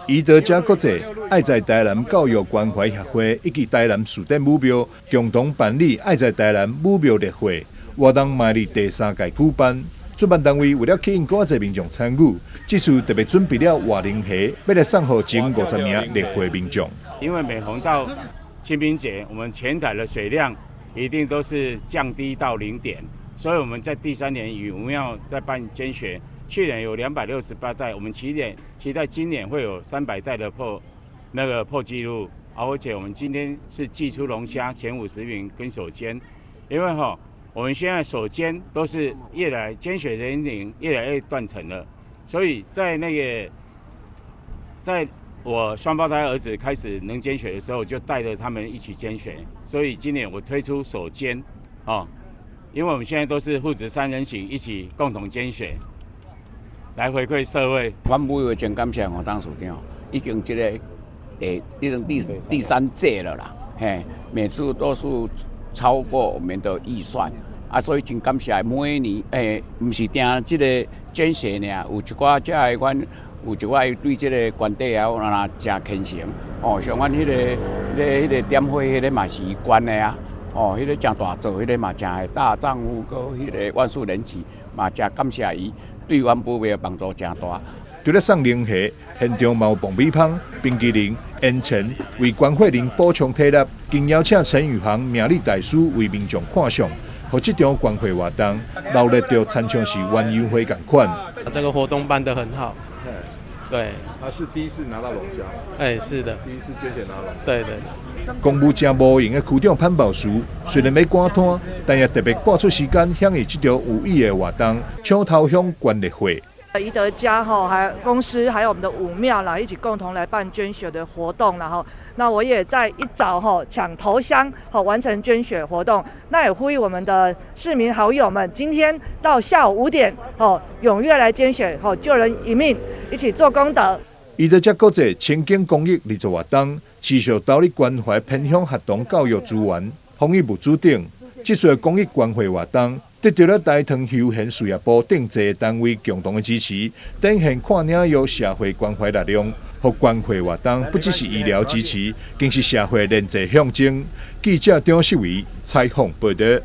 宜德家國際愛在台南教育關懷協會以及台南士典武廟共同辦理愛在台南武廟立會活動，嘛佇第三屆舉辦。主辦單位為了吸引閣較濟民眾參與，這次特別準備了活龍蝦，欲來送予前50名立會民眾。因為每逢到清明節，我們全台的水量一定都是降低到零點，所以我們在第三年與武廟在辦捐血。去年有268袋，我們期待今年會有300袋的破那個破紀錄，而且我們今天是祭出龍蝦前50名跟手捐，因為哈，我們現在手捐都是越來捐血人員越來越斷層了，所以在那個在我雙胞胎兒子開始能捐血的時候，就帶着他們一起捐血，所以今年我推出手捐，哦，因為我們現在都是父子三人行，一起共同捐血，來回饋社會。阮每位真感謝黃董事長，已經這個已經第三屆了啦，嘿，每次都是超過我們的預算，啊，所以真感謝每年，毋是定這個捐血爾，有一寡這个阮有一寡對這個官邸啊，若誠虔誠，哦，像阮彼個點火彼個嘛是伊捐的啊，哦，彼個誠大座，彼個嘛誠會大丈夫，閣彼個萬壽連旗嘛誠感謝伊。對阮武廟幫助誠大。除了送龍蝦，現場嘛有爆米香、冰淇淋、煙腸，為關會人補充體力，更邀請陳宇航命理大師為民眾看相，予這場關懷活動鬧熱著親像是鴛鴦火仝款。這個活動辦得很好。對，他是第一次拿到龍蝦。哎，是的，第一次捐血拿龍蝦。對對。公務誠無閒的區長潘寶樹，雖然欲趕攤，但也特別撥出時間響應這場有意義的活動，搶頭香捐烈血。宜德家哈，還公司還有我們的武廟啦，一起共同來辦捐血的活動，然後那我也在一早哈搶頭香，好完成捐血活動。那也呼籲我們的市民好友們，今天到下午5點哦，踴躍來捐血，哦救人一命，一起做功德。宜德家國際清境公益20外冬，持續投入關懷偏鄉學童教育資源、防疫物資等。這次的公益關懷活動，得到了大唐休閒事業部等濟單位共同的支持，展現跨領域社會關懷力量。予關懷活動不只是醫療支持，更是社會連結象徵。記者張世偉採訪報道。